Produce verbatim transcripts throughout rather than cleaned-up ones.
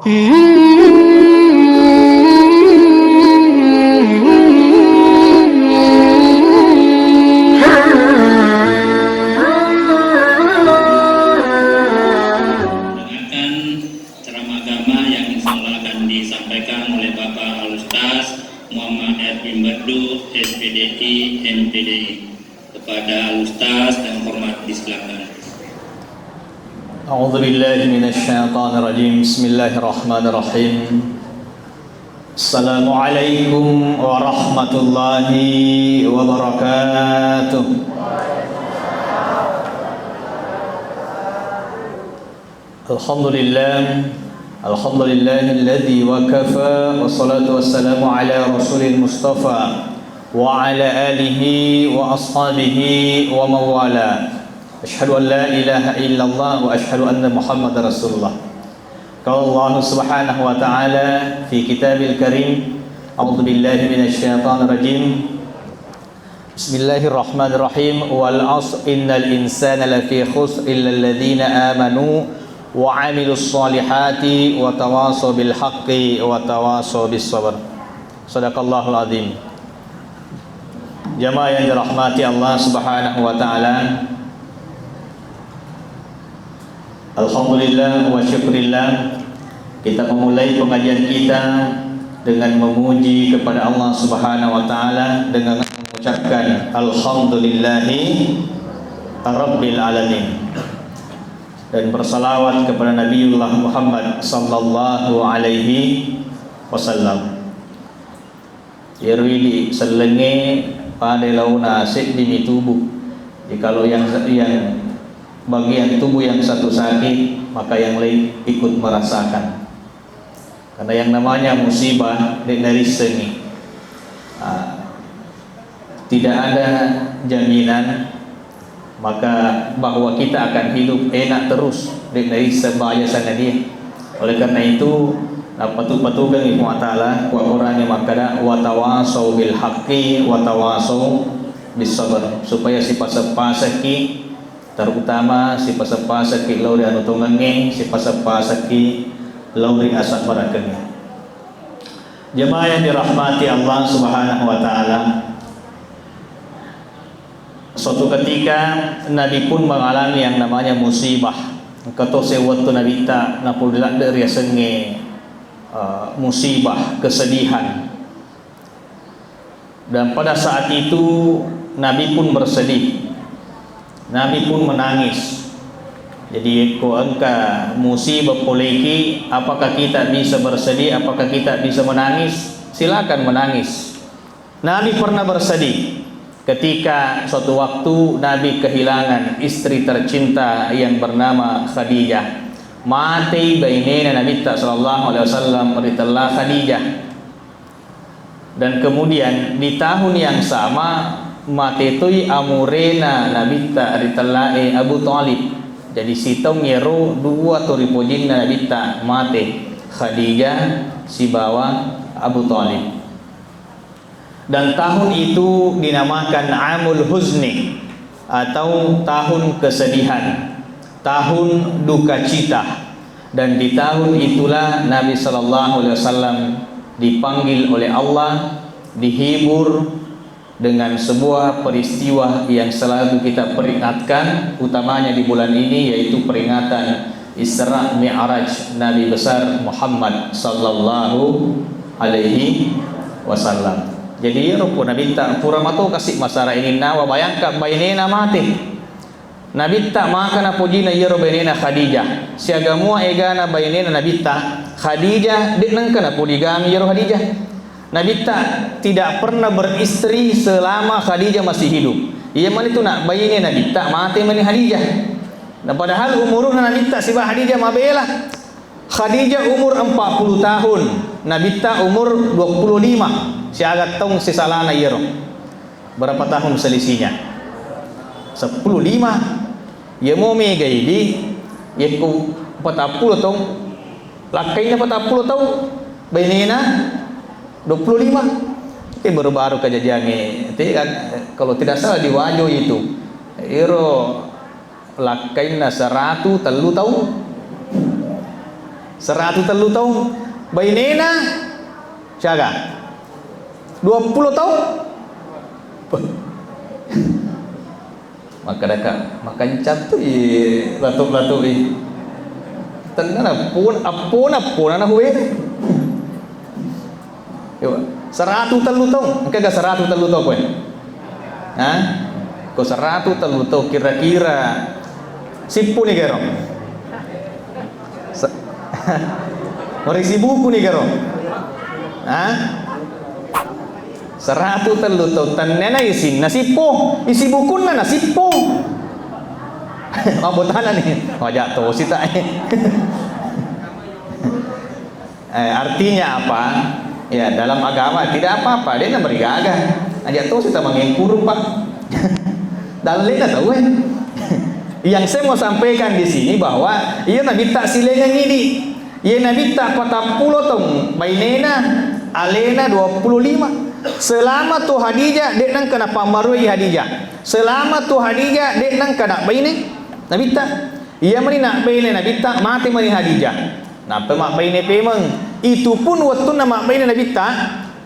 Dengarkan ceramah agama yang insya Allah akan disampaikan oleh Bapak Al-Ustaz Muhammad Erwin Baddu, S P D I, M P D I. Kepada Al-Ustaz yang hormat, disilakan. أعوذ بالله من الشيطان الرجيم. بسم الله الرحمن الرحيم. السلام عليكم ورحمة الله وبركاته. الحمد لله. الحمد لله الذي وكفى، والصلاة والسلام على رسول المصطفى وعلى آله وأصحابه ومن والاه. أشهد أن لا إله إلا الله وأشهد أن محمدا رسول الله. قال الله سبحانه وتعالى في كتابه الكريم: أعوذ بالله من الشيطان الرجيم. بسم الله الرحمن الرحيم. والعصر إن الإنسان لفي خسر إلا الذين آمنوا وعملوا الصالحات وتواصوا بالحق وتواصوا بالصبر. صدق الله العظيم. Jamaah yang dirahmati Allah Subhanahu wa Ta'ala, alhamdulillah wa syukurillah, kita memulai pengajian kita dengan memuji kepada Allah Subhanahu wa Ta'ala dengan mengucapkan alhamdulillahi rabbil alamin, dan bersalawat kepada Nabiullah Muhammad sallallahu alaihi wasallam. Iyaro idi sellengnge pada laona seddi mi tubuh. Jadi kalau yang, yang bagian tubuh yang satu sakit, maka yang lain ikut merasakan. Karena yang namanya musibah, de' narissengi. Ah, tidak ada jaminan maka bahwa kita akan hidup enak terus, de' naisseng bahaya sangadie. Oleh karena itu, napatu-patukengngi Puang Ta'ala, Puang Qur'angnge makkada, "Wa tawasau bil haqqi, wa tawasau bis sabr," supaya sipaseng-pasengki, terutama sipaseng-pasengki lao ri anu tongengnge, sipaseng-pasengki lao ri asabbarakeng. Jemaah yang dirahmati Allah Subhanahu wa Ta'ala, suatu ketika Nabi pun mengalami yang namanya musibah. Engka to sewwettu Nabitta napole ladde riasengnge, eh, musibah, kesedihan. Dan pada saat itu Nabi pun bersedih. Nabi pun menangis. Jadi, ko engka musibah poleki, apakah kita bisa bersedih? Apakah kita bisa menangis? Silakan menangis. Nabi pernah bersedih ketika suatu waktu Nabi kehilangan istri tercinta yang bernama Khadijah. Matei bainena Nabitta sallallahu alaihi wasallam ritella Khadijah. Dan kemudian di tahun yang sama, mate toi amurena Nabitta ritellae Abu Thalib. Jadi sitaung iyaro dua to ripojinna Nabitta mate, Khadijah sibawa Abu Thalib. Dan tahun itu dinamakan Amul Huzni atau tahun kesedihan, tahun duka cita. Dan di tahun itulah Nabi sallallahu alaihi wasallam dipanggil oleh Allah, dihibur dengan sebuah peristiwa yang selalu kita peringatkan, utamanya di bulan ini, yaitu peringatan Isra Mi'raj Nabi besar Muhammad sallallahu alaihi wasallam. Jadi, iyaro pu Nabitta pura mato kasi masara ininnawa, bayangkan bainena mate. Nabitta maka napojina iyaro bainena Khadijah. Siaga mua egana bainena Nabitta, Khadijah de' nengka napodigang iyaro Khadijah. Nabitta tidak pernah beristri selama Khadijah masih hidup. Iya manitu nak baine Nabitta mate mani Khadijah. Nah, padahal umuruna Nabitta siba Khadijah mabela. Khadijah umur empat puluh tahun, Nabitta umur dua puluh lima. Siaga taung sisalana iyaro. Berapa tahun selisihnya? Sepuluh lima. Iya mo mega idi, yekko patappulo taung, lakkainna patappulo taung, bainena dua puluh lima. Eh, baru-baru kejadiannya. Itu kan, kalau tidak salah di Wajo itu. Iro lakkainna seratu tellu taung. Seratu tellu taung. Bainena siaga? Dua puluh taung. Makkedaka, makancang tu i latuk-latuk i. Tennana pun, appona, appona na huwe. Yo, seratu tellu taung, engka ga seratu tellu taung kowe? Hah? Ko seratu tellu taung kira-kira sippu ni gero? Se-, marisi buku ni gero? Hah? Seratu tellu taung tennena isinna sippu, isi bukunna na sippu. Mabbotana ni, waja tosi ta. Eh, artinya apa? Ya, dalam agama tidak apa-apa, dia namerigaga. Aja tosi ta mangengkuru, Pak. Dalilnya tahu, eh. Yang saya mau sampaikan di sini bahwa iya Nabitta silengeng idi. Iya Nabitta patappulo taung, bainena alena dua puluh lima. Selama tu Khadijah, de nengka napammarui Khadijah. Selama tu Khadijah, de nengka nak baine Nabitta. Iya mani nak baine Nabitta, mate mani Khadijah. Nappa mabbaine pemeng. Itu pun wettunna mabbaine Nabitta,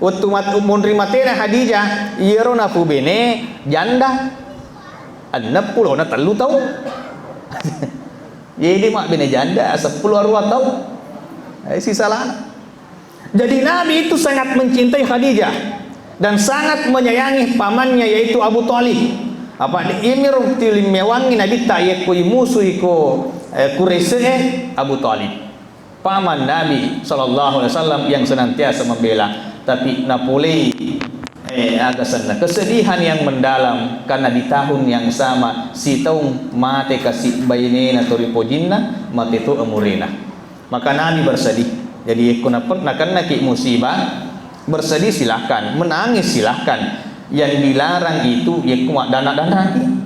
wettu mat-, monri matena Khadijah, iyaro napubene janda. Enneppulona tellu taung. Jadi mabbene janda seppulo arua taung. Eh, sisalana. Jadi Nabi itu sangat mencintai Khadijah dan sangat menyayangi pamannya yaitu Abu Thalib. Apa di imir tilimmewangi Nabitta yakko imusui ko, eh, Quraisy, eh, Abu Thalib. Paman Nabi sallallahu alaihi wasallam yang senantiasa membela, tapi napolei, eh, aga senna kesedihan yang mendalam karena di tahun yang sama sitaung mate kasi bainena to ripojinna, mate to umurena. Maka Nabi bersedih. Jadi, yekko nape-, nakennaki musibah, bersedih silahkan, menangis silahkan. Yang dilarang itu yekko maddana-danaki.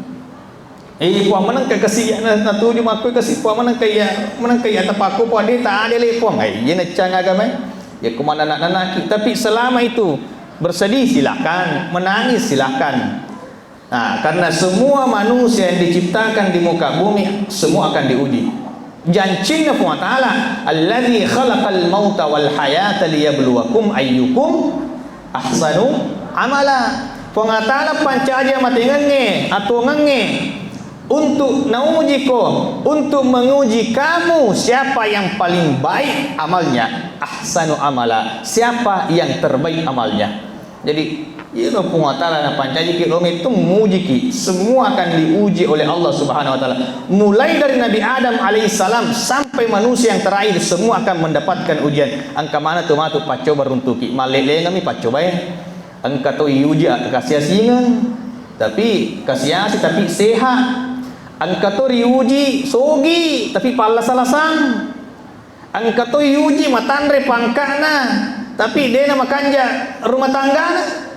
Eh, Puang, menengka kasi iya na-, natuju makkoi kasi, Puang, menengka iya, menengka iya tapakko, Puang, de ta adele, Puang. Eh, iya neccang agamae. Yekko maddana-danaki, tapi selama itu bersedih silahkan, menangis silahkan. Nah, karena semua manusia yang diciptakan di muka bumi, semua akan diuji. Jancinna Puang Ta'ala, "Alladzi khalaqal mauta wal hayata liyabluwakum ayyukum ahsanu amala." Puang Ta'ala pancaji amatengengnge, atuongengnge, untuk naujiko, untuk menguji kamu, siapa yang paling baik amalnya, ahsanu amala, siapa yang terbaik amalnya. Jadi, iyaro Puang Ta'ala napancajiki, lo mettung mujiki, semua akan diuji oleh Allah Subhanahu wa Ta'ala. Mulai dari Nabi Adam alaihissalam sampai manusia yang terakhir, semua akan mendapatkan ujian. Engka mana tu matu paccoba runtuki, mallelengengngi paccobae. Engka to iuji kasi-asingeng, tapi kasi-asi, tapi sehat. Engka to riuji sogi, tapi pallasa-lasang. Engka to iuji matanre pangka'na, tapi dena makanja rumah tanggana.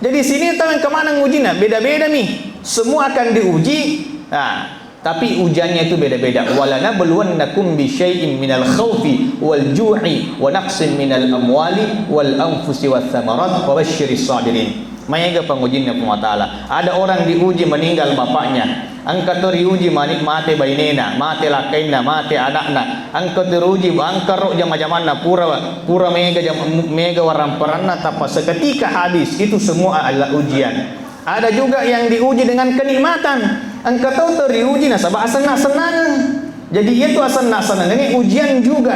Jadi sini tau engka maneng ujina, beda-beda mi. Semua akan diuji. Nah, tapi ujiannya itu beda-beda. "Walanabluwannakum bisyai'im minal khaufi wal ju'i wa naqsim minal amwali wal anfusi wath thamarat wa basyiris sabirin." Maega pangujinna Puang Ta'ala. Ada orang diuji meninggal bapaknya. Engka to riuji mani-, mate bainena, mate lakkainna, mate anakna. Engka to riuji bangkaro jama-jamanna, pura, pura mega jam-, mega waramparanna, tappa seketika habis. Itu semua adalah ujian. Ada juga yang diuji dengan kenikmatan. Engka to to riuji nasaba asenna-senangan. Jadi itu asenna-senangan ini ujian juga.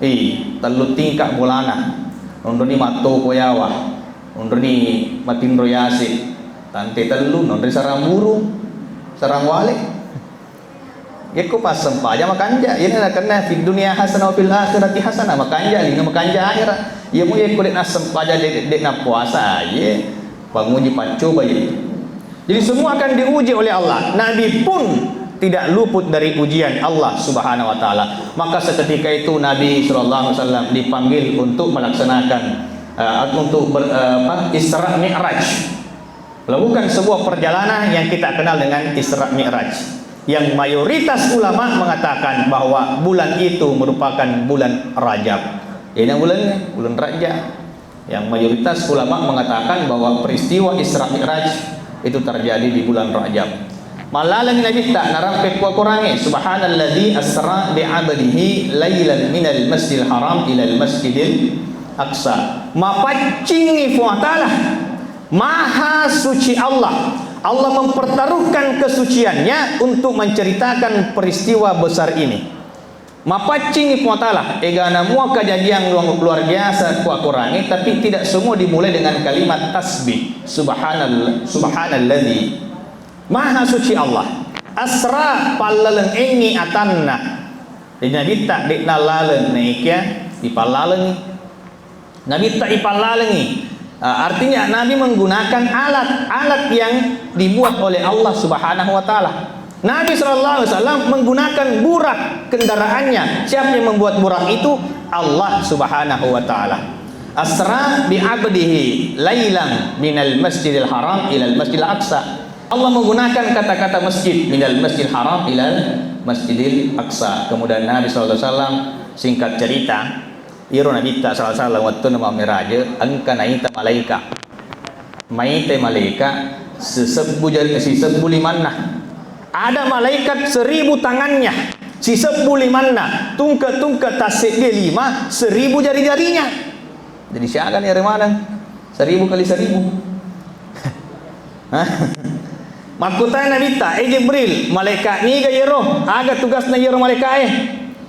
Eh, tellu tingka bolana. Nonroni mattoko yawa. Nonroni matinro yase. Tante tellu, nonroni sarang burung, sarang wale. Yekko passempajang makanja, iyana nakenna fid dunya hasanah wa fil akhirati hasanah, makanja lino, makanja akhirat. Iya mu yekko de nassempajang, de, de nappuasa, iye panguji paccoba itu. Jadi semua akan diuji oleh Allah. Nabi pun tidak luput dari ujian Allah Subhanahu wa Ta'ala. Maka seketika itu Nabi sallallahu alaihi wasallam dipanggil untuk melaksanakan, eh, untuk ber-, eh, apa, Isra Mi'raj. Melakukan sebuah perjalanan yang kita kenal dengan Isra Mi'raj. Yang mayoritas ulama mengatakan bahwa bulan itu merupakan bulan Rajab. Ini bulannya, bulan Rajab. Yang mayoritas ulama mengatakan bahwa peristiwa Isra Mi'raj itu terjadi di bulan Rajab. Mallalengngi Nabitta narampe ku akorangnge, "Subhanalladzi asra bi 'abdihi lailan minal masjidil haram ilal masjidil aqsa." Mapaccingngi Puang Ta'ala, Maha Suci Allah. Allah mempertaruhkan kesuciannya untuk menceritakan peristiwa besar ini. Mapaccingngi Puang Ta'ala, egana mua kejadian luang-, luar biasa ku akorangnge, tapi tidak semua dimulai dengan kalimat tasbih, "Subhanal-, subhanalladzi." Maha Suci Allah. Asra, pallalengengngi atanna. Jadi Nabitta de'na laleng, naikia ipallalengngi. Nabitta ipallalengngi. Ah, artinya Nabi menggunakan alat, alat yang dibuat oleh Allah Subhanahu wa Ta'ala. Nabi Shallallahu Alaihi Wasallam menggunakan burak kendaraannya. Siapa yang membuat burak itu? Allah Subhanahu wa Ta'ala. "Asra bi 'abdihi lailan minal masjidil haram ilal masjidil aqsa." Allah menggunakan kata-kata masjid, "Minal masjidil haram ilal masjidil aqsa." Kemudian Nabi Shallallahu Alaihi Wasallam, singkat cerita, iro Nabitta Shallallahu Alaihi Wasallam wettunna mammiraje, engka naita malaika. Maita malaika sisebbu jari, sisebbu limanna. Ada malaikat seribu tangannya, sisebbu limanna, tungke-tungke tasseddie lima, seribu jari-jarinya. Jadi siaga ni ero maneng? Seribu kali seribu. Hah? Makkutai Nabitta, "Eh Jibril, malaikat niga iyero? Aga tugasna iyero malaikae?"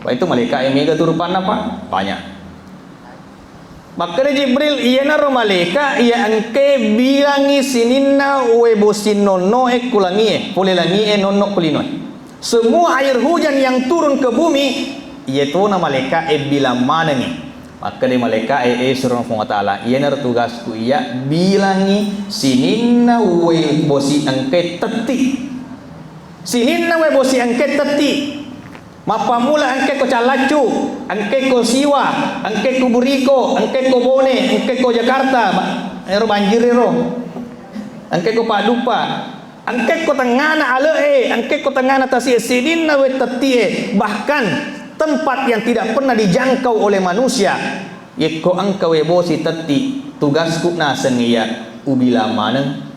Wah, itu malaikae mega tu rupanna, Pak. Banyak. Makkeda Jibril, "Iyanaro malaika iya engkae bilangi sininna wae bosi nonnoe ku langie, pole langie nonno ku linoe. Semua air hujan yang turun ke bumi, iyatona malaikae bilang manengi." Makkeda malaikae, "Eh, surona Puang Ta'ala, iyanaro tugasku iya, bilangi sininna wae bosi engkae tetti. Sininna wae bosi engkae tetti." Mappammula engke ko Callaccu, engke ko Siwa, engke ko Buriko, engke ko Bone, engke ko Jakarta, ba-, ero banjir ero. Engke ko Paddupa, engke ko tengngana ale'e, engke ko tengngana tasi e, sininna wae tettie, bahkan tempat yang tidak pernah dijangkau oleh manusia. Yekko engka wae bosi tetti, tugasku naseng iya ubilang maneng.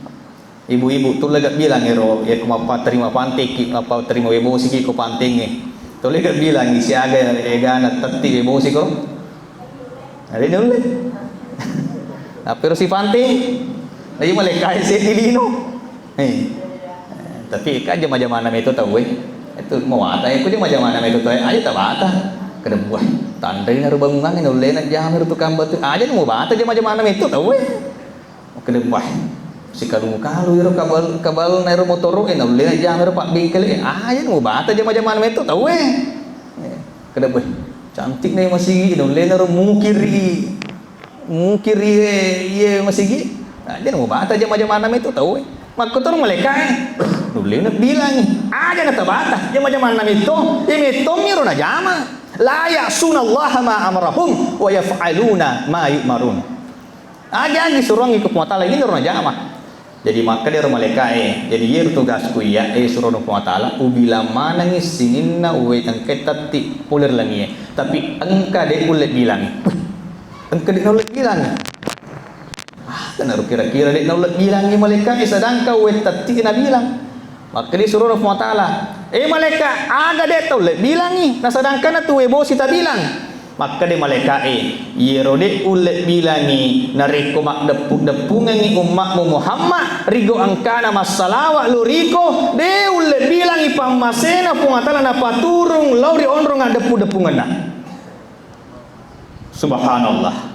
Ibu-ibu, tulle ga bilang ero, yekko mappatterima panteki, mappatterima wae bosiki ko pantengnge. Tulle ga bilang siaga egana tetti wae bosi ko? Ada nulle. Tapi ero sipanteng, lagi malaikae seddi lino. Eh. Tapi kan jama-jamana meto tauwe. Itu mawata, eh, ko jama-jamana meto tauwe, aja tabata. Kedebbuah. Tandai naru bangungangnge, nulle na jama ero tukang batu. Aja nu mubata jama-jamana meto tauwe. Makkeda, "Wah, sikalu-kalu ero kabal-, kabalna ero motoro'e, naullena jama ero pabbengkele'e. Aja mubata jama-jamana metto tauwe." Eh, keda, "Weh, cantikna iye masigi, naullena ero mukiri, mukiri, eh, iye masigi. Aja mubata jama-jamana metto tauwe." Makkotoro malaika'e, "Naullena bilangi, aja natabata jama-jamana metto, iye mettommi ero najama. La ya'sunallaha ma amarahum wa yaf'aluna ma yu'marun." Aja-aja disuruangngi ko Puang Ta'ala, iyanaro najama. Jadi makkedaro malaika'e, "Jadi iyaro tugasku iya, eh, surono Puang Ta'ala, ubilang manengngi sininna uwe engkae tetti pole ri langie. Tapi engka de' ulle bilangi." Engka de' naulle bilangi. Ah, kenaro kira-kira de' naulle bilangi malaika'e, sedangkan uwe tetti nabilang. Makkeda surono Puang Ta'ala, "Eh, malaika, aga de' taulle bilangi, na sedangkan tu wae bosi tabilang?" Makkeda malaika'e, "Iyero de' ulle bilangi, narekko maddeppu-deppungengngi umma'mu Muhammad, rigo engkana massalawa' lo riko, de' ulle bilangi pammasena Puang Ta'ala napaturung lao ri onrong addeppu-deppungenna." Subhanallah.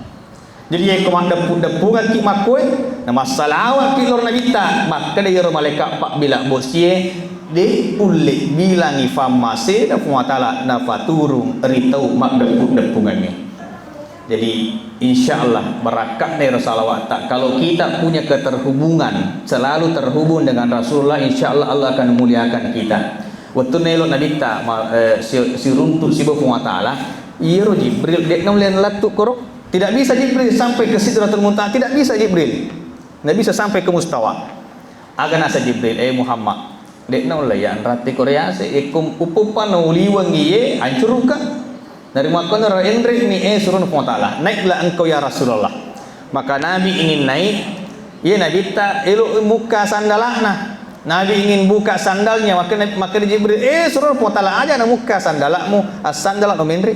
Jadi, yekko maddeppu-deppungekki makkoe, na massalawa'ki lao ri Nabitta, makkeda iyaro malaika' pabbila' bosie, "De' ulle bilangi fammasena Puang Ta'ala napaturung ri tau maddeppu-deppungengnge." Jadi, insya Allah, barakka'na ero salawa'ta. Kalau kita punya keterhubungan, selalu terhubung dengan Rasulullah, insya Allah, Allah akan memuliakan kita. Wettunna elo Nabitta ma-, eh, si-, siruntu' siba Puang Ta'ala, iyaro Jibril de' naulle nalettu' koro. Tidak bisa Jibril sampai ke Sidratul Muntaha, tidak bisa Jibril. Nggak bisa sampai ke mustawa. Aga nasa Jibril, "Eh Muhammad, de' naulle iya anratti koro yase. Ekko uppa-uppa nauliwengngi iye, ancuruka. Narimakkonaro enre'mi, eh, surono Puang Ta'ala. Naiklah engkau ya Rasulullah." Maka Nabi ingin naik, iye Nabitta elo mukka sandala'na. Nabi ingin buka sandalnya, maka, maka Jibril, "Eh, suruh Puang Ta'ala aja namukka sandalakmu, assandalak no menri."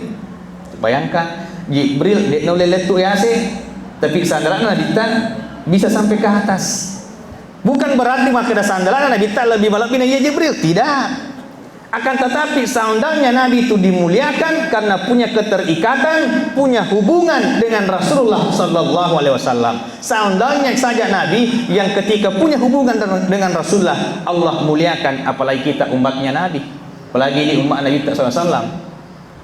Bayangkan, Jibril de' naulle lettu yase, tapi sandalakna Nabitta bisa sampai ke atas. Bukan berarti makkeda sandalakna Nabitta lebih malebbi na iya Jibril, tidak. Akan tetapi, sandalnya Nabi itu dimuliakan karena punya keterikatan, punya hubungan dengan Rasulullah sallallahu alaihi wasallam. Sandalnya saja Nabi yang ketika punya hubungan dengan, dengan Rasulullah, Allah muliakan, apalagi kita umatnya Nabi. Apalagi ini umat Nabi sallallahu alaihi wasallam.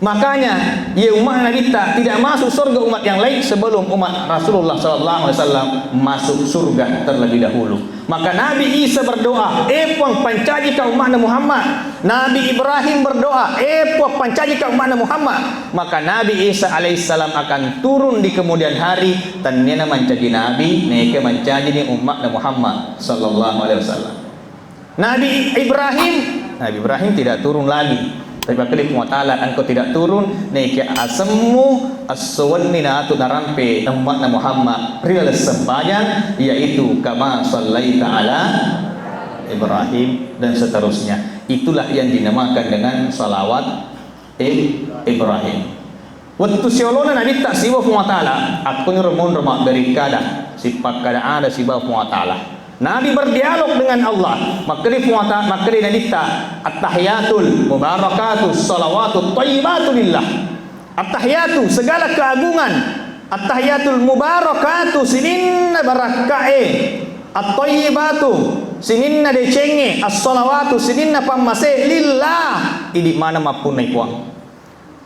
Makanya, ye umat Nabitta tidak masuk surga umat yang lain sebelum umat Rasulullah sallallahu alaihi wasallam masuk surga terlebih dahulu. Maka Nabi Isa berdoa, "Eh Puang, pancajika umatna Muhammad." Nabi Ibrahim berdoa, "Eh Puang, pancajika umatna Muhammad." Maka Nabi Isa alaihissalam akan turun di kemudian hari, tenniana mancaji nabi, neke mancajini umatna Muhammad sallallahu alaihi wasallam. Nabi Ibrahim, Nabi Ibrahim tidak turun lagi. Tapi makkeda Puang Ta'ala, "Engkau tidak turun, neke asemmu esso wenni natu narampe umatna Muhammad ri laleng sempajang, yaitu kama sallaita ala Ibrahim," dan seterusnya. Itulah yang dinamakan dengan salawat Ib-, Ibrahim. Wettu siolona Nabitta sibawa Puang Ta'ala, akkoniro monro mabberikkada, sippakkada ada sibawa Puang Ta'ala. Nabi berdialog dengan Allah. Makkeda Puang Ta-, makkeda Nabitta, "Attahiyatul mubarakatus salawatut thayyibatu lillah." Attahiyatu, segala keagungan. Attahiyatul mubarakatu, sininna barakkae. At-thayyibatu, sininna decengnge. As-salawatu, sininna pammase. Lillah, idi maneng mappunnai Puang.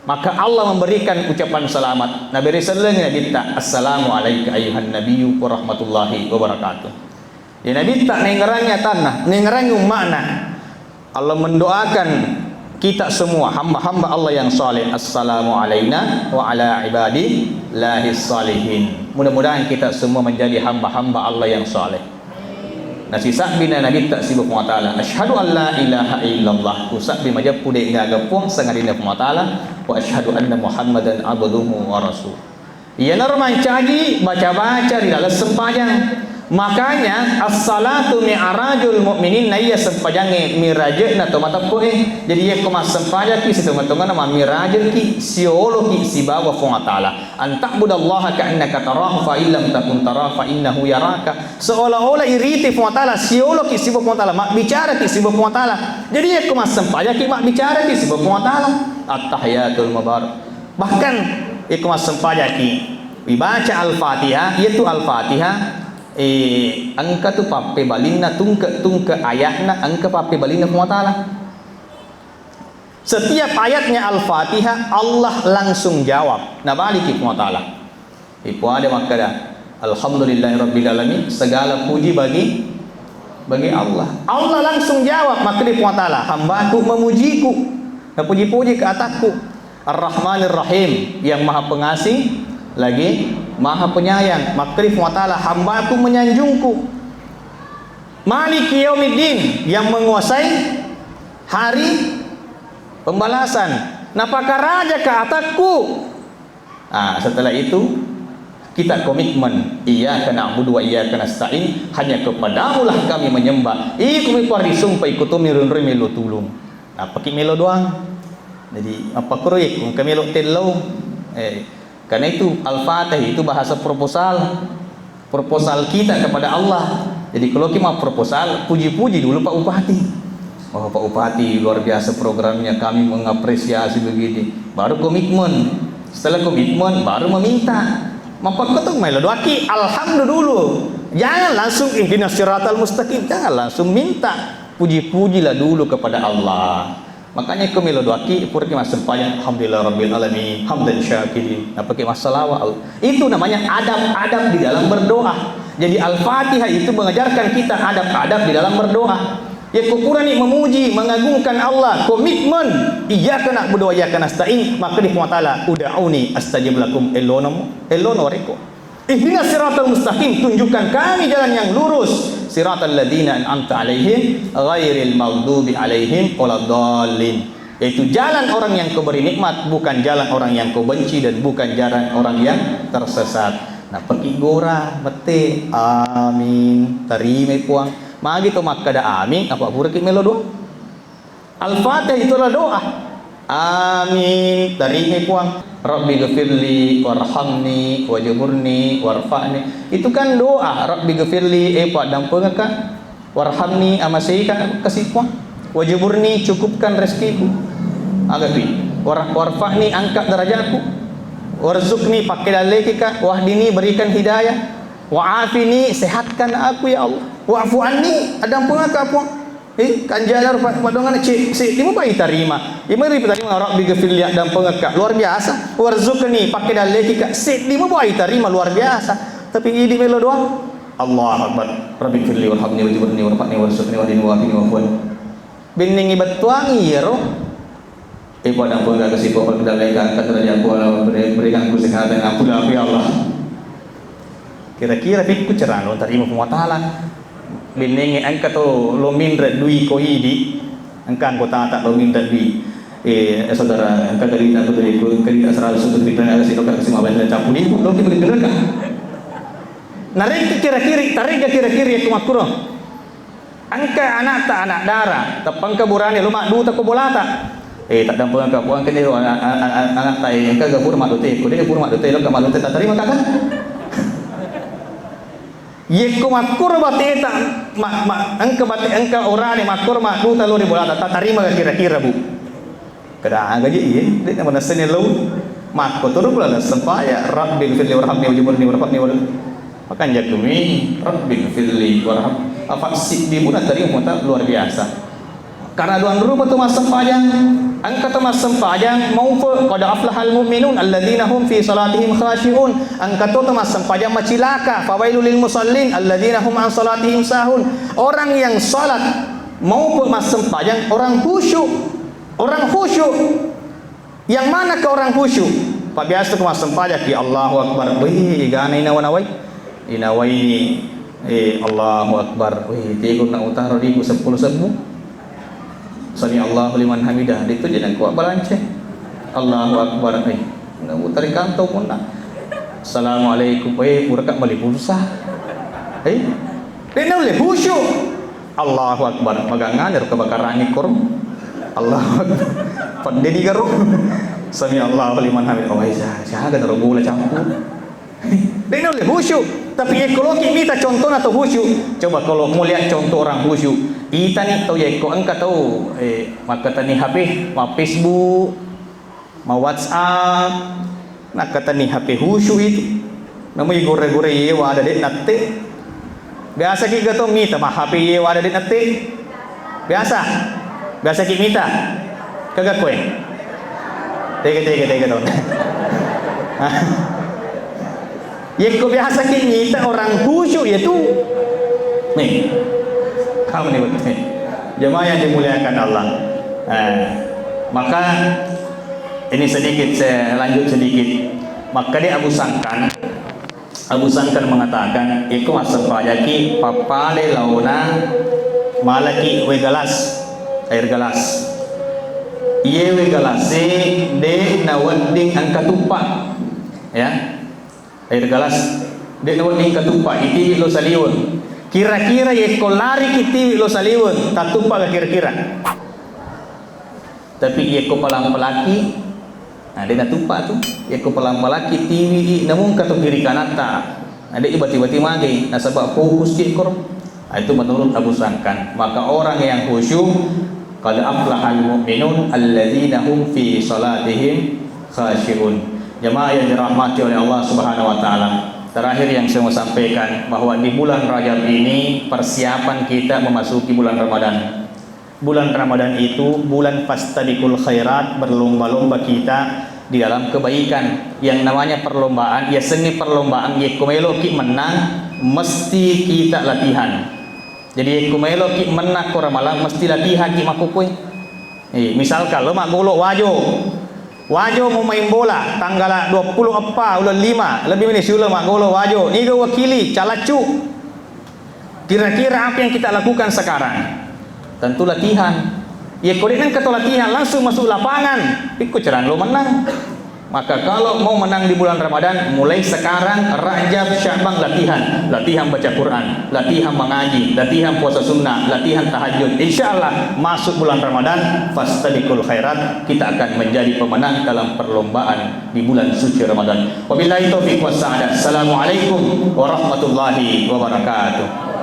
Maka Allah memberikan ucapan selamat. Nabere sellengngi Nabitta, "Assalamu alaika ayyuhan nabiyyu wa rahmatullahi wa barakatuh." Ya Nabitta naingerangngi atanna, naingerangngi umma'na. Allah mendoakan kita semua hamba-hamba Allah yang saleh, "Assalamu alaina wa ala ibadillahis salihin." Mudah-mudahan kita semua menjadi hamba-hamba Allah yang saleh. Nasisabbina Nabitta sibawa Puang Ta'ala, "Asyhadu an la ilaha illallah," kusabbi majeppu de' gaga puang sangadinna Puang Ta'ala, "wa asyhadu anna Muhammadan abduhu wa rasul." Iyanaro mancaji baca-baca ri laleng sempajang. Makanya, as-salatu mi'rajul mu'minin, naiya sempajangnge miraje'na to mateppe'e. Jadi, iyakko massempajangki, sitonga-tongana mammirajekki, sioloki sibawa Puang Ta'ala. An ta'budallaha ka'annaka tarahu, fa illam takun tarahu, fa innahu yaraka. Seolah-olah iriti Puang Ta'ala, sioloki sibawa Puang Ta'ala, mabbicaraki sibawa Puang Ta'ala. Jadi, iyakko massempajangki, mabbicaraki sibawa Puang Ta'ala. At-tahiyatul mubarak. Bahkan, iko massempajaki, ibaca Al-Fatihah, iyatu Al-Fatihah, eh, engka tu pappebalinna tungke-tungke ayatna, engka pappebalinna Puang Ta'ala. Setiap ayatnya Al-Fatihah, Allah langsung jawab. Nabaliki Puang Ta'ala. Ipoada makkeda, "Alhamdulillahirabbil alamin," segala puji bagi, bagi Allah. Allah langsung jawab, makkeda Puang Ta'ala, "Hambaku memujiku, napuji-puji ke atakku." Ar-Rahmanir Rahim, yang Maha Pengasih lagi Maha Penyayang. Makkeda Puang Ta'ala, "Hambaku menyanjungku." Maliki Yaumiddin, yang menguasai hari pembalasan. Napakaraja ke atakku. Ah, setelah itu, kita komitmen, "Iyyaka na'budu wa iyyaka nasta'in," hanya kepadamulah kami menyembah. Iko mi parisumpa, iko to mi runrui melo tulung. Nappaki melo doang. Jadi, mappakkuro iko engka melo tellau. Eh, karena itu Al-Fatihah itu bahasa proposal. Proposal kita kepada Allah. Jadi, kalau kita mau proposal, puji-puji dulu Pak Bupati. "Oh, Pak Bupati, luar biasa programnya, kami mengapresiasi begini." Baru komitmen. Setelah komitmen, baru meminta. Mappakko tu melo doaki, alhamdulillah dulu. Jangan langsung ihdinas siratal mustaqim, jangan langsung minta. Puji-pujilah dulu kepada Allah. Makanya ko melo doaki, puraki massempajang, "Alhamdulillah Rabbil Alamin, hamdan syakirin." Nappaki massalawa. Itu namanya adab-adab di dalam berdoa. Jadi Al-Fatihah itu mengajarkan kita adab-adab di dalam berdoa. Yakko purani memuji, mengagungkan Allah, komitmen, "Iyyaka na'budu wa iyyaka nasta'in," makkeda Puang Ta'ala, "Ud'uni astajib lakum," ellono, ellono rekko. "Ihdinas siratal mustaqim," tunjukkan kami jalan yang lurus. "Siratal ladzina an'amta 'alaihim, ghairil maghdubi 'alaihim waladdallin." Yaitu jalan orang yang Kau beri nikmat, bukan jalan orang yang Kau benci dan bukan jalan orang yang tersesat. Nappaki gora, mette, "Amin." Tarimai Puang. Magi to makkeda amin, apa puraki melo doa? Al-Fatihah itulah doa. Amin, tarimai Puang. Rabbi ghfirli warhamni wajburni warfa'ni. Itu kan doa, Rabbi ghfirli, eh, paddampengekka. Warhamni, amaseika, kasi Puang. Wajburni, cukupkan rezekiku. Agapi. War-, warfa'ni, angkat derajatku. Warzuqni, pakke dallekika. Wahdini, berikan hidayah. Wa'afini, sehatkan aku ya Allah. Wa'fu anni, addampengekka Puang. Eh, kanjana rupa padongan cek, seddi mo bai tarima. Ima ripatarima, Rabbi ghfirli, addampengekka. Luar biasa. Warzuqni, pakke dallekika. Seddi mo bai tarima, luar biasa. Tapi idi melo doa. Allahu Akbar. Rabbi ghfirli warhamni wajburni warfa'ni warzuqni wahdini wa'afini wa'fu anni. Benningi bettuangi iyaro. Eh, pada pun gak kasih papa kedalai angkat derajat pun beri-, berikan kesehatan. Ampun aku ya Allah. Kira-kira pikku cerano tarima Puang Ta'ala. Benningi engka to lo minre dui ko idi. Engka anggota tak lo minre dui. Eh, eh, saudara, engka cerita tu dari ku, engka cerita seratus tu cerita ada sih, lo kasih maban dan campur ini, lo kita beri neraka. Narekki kira-kiri, tarega kira-kiri ya kumakuro. Engka anakta anak dara, teppengka burane lo madduta ko bolata. Eh, taddampengka Puang, engka ni lo ana-, ana-, ana-, anakta, eh, engka ga pura madduta, ko de pura madduta, lo ka madduta, tatarima kaka? Yekko makkuro bateta, ma-, ma-, engka bate-, engka orane makkuro madduta lo ri bolata, tatarima ga kira-kira, Bu? Kada aga je iye, de na manessani lao. Makkotoro pula nassempajang, Rabbi ghfirli warhamni wajburni warfa'ni wal-, makanjakumi, Rabbi ghfirli warham. Apa siddi pun natarima Puang Ta'ala luar biasa. Karena doang rupa tu massempajang, engka tu massempajang maupe, qad aflahal mu'minun alladzina hum fi salatihim khashi'un. Engka tu massempajang macilaka, fawailul lil musallin alladzina hum an salatihim sahun. Orang yang salat maupe massempajang orang khusyuk. Orang khusyuk. Yang mana ke orang khusyuk? Pak biasa ku massempajang ki Allahu Akbar. Wih, igana inawai-nawai. Inawai ni, eh, Allahu Akbar. Wih, tigo na utaro diku sepuluh sebbu. Sami Allahu liman hamidah. Ditu jeneng ku balance. Allahu Akbar. Eh, na utari kantong punna. Assalamualaikum. Eh, pura ka mali pulsa. Eh, de na ulle khusyuk. Allahu Akbar. Magangngana ro kebakarangnge koro. Allahu Akbar. Pedde digaro. Sami Allahu liman hamid. Oh, iya, siaga naro bola campur. De na ulle khusyuk. Tapi yekko loki mita contohna to khusyuk. Coba kalau mau lihat contoh orang khusyuk. Itani tau yekko engka tau, eh, makkatani H P, ma Facebook, ma WhatsApp, nakkatani H P khusyuk itu. Namui gore-gore iye wada de natte. Biasa ki gato mita ma H P iye wada de natte. Biasa. Biasa ki mita. Kaga koe. Tega, tega, tega to. Yekko biasa ki mita orang khusyuk ya tu. Nih. Kamu nih betul. Jemaah yang dimuliakan Allah. Eh, maka ini sedikit, saya lanjut sedikit. Makkeda Abu Sangkan, Abu Sangkan mengatakan, iko massempajaki pappale laona malaki wae galas, air galas. Iye wae galase de nawedding engka tuppa, ya. Air galas, de nawedding engka tuppa, itiwi lo saliweng. Kira-kira yekko lari ki tiwi lo saliweng, tattuppa ga kira-kira? Tapi yekko palang-palaki, nah, de natuppa tu. Yekko palang-palaki tiwi i, namungka to kiri kanatta. Nah, de ibati-bati mage, nasaba fokus ki ekkoro. Nah, itu menurut Abu Sangkan. Maka orang yang khusyuk, qad aflahal mu'minun alladzina hum fi salatihim khasyi'un. Jamaah yang dirahmati oleh Allah Subhanahu wa Ta'ala. Terakhir yang saya mau sampaikan, bahwa di bulan Rajab ini persiapan kita memasuki bulan Ramadan. Bulan Ramadan itu bulan fastabiqul khairat, berlomba-lomba kita di dalam kebaikan. Yang namanya perlombaan, ya seni perlombaan, yekko meloki menang, mesti kita latihan. Jadi, yekko meloki mennang ko Ramalang, mesti latihaki makkukue. Eh, misalkan lo maggolo Wajo. Wajo mau main bola tanggal dua puluh empat uleng lima, lebih meni siuleng maggolo Wajo. Niga wakili, Calaccu. Kira-kira apa yang kita lakukan sekarang? Tentu latihan. Yekko de nengka to latihan, langsung masuk lapangan. Pikku cerang lo menang. Maka kalau mau menang di bulan Ramadan, mulai sekarang Rajab, Sya'ban latihan, latihan baca Quran, latihan mengaji, latihan puasa sunnah, latihan tahajud. Insya Allah masuk bulan Ramadan, fastabiqul khairat, kita akan menjadi pemenang dalam perlombaan di bulan suci Ramadan. Wabillahi taufiq was sa'adah. Assalamualaikum warahmatullahi wabarakatuh.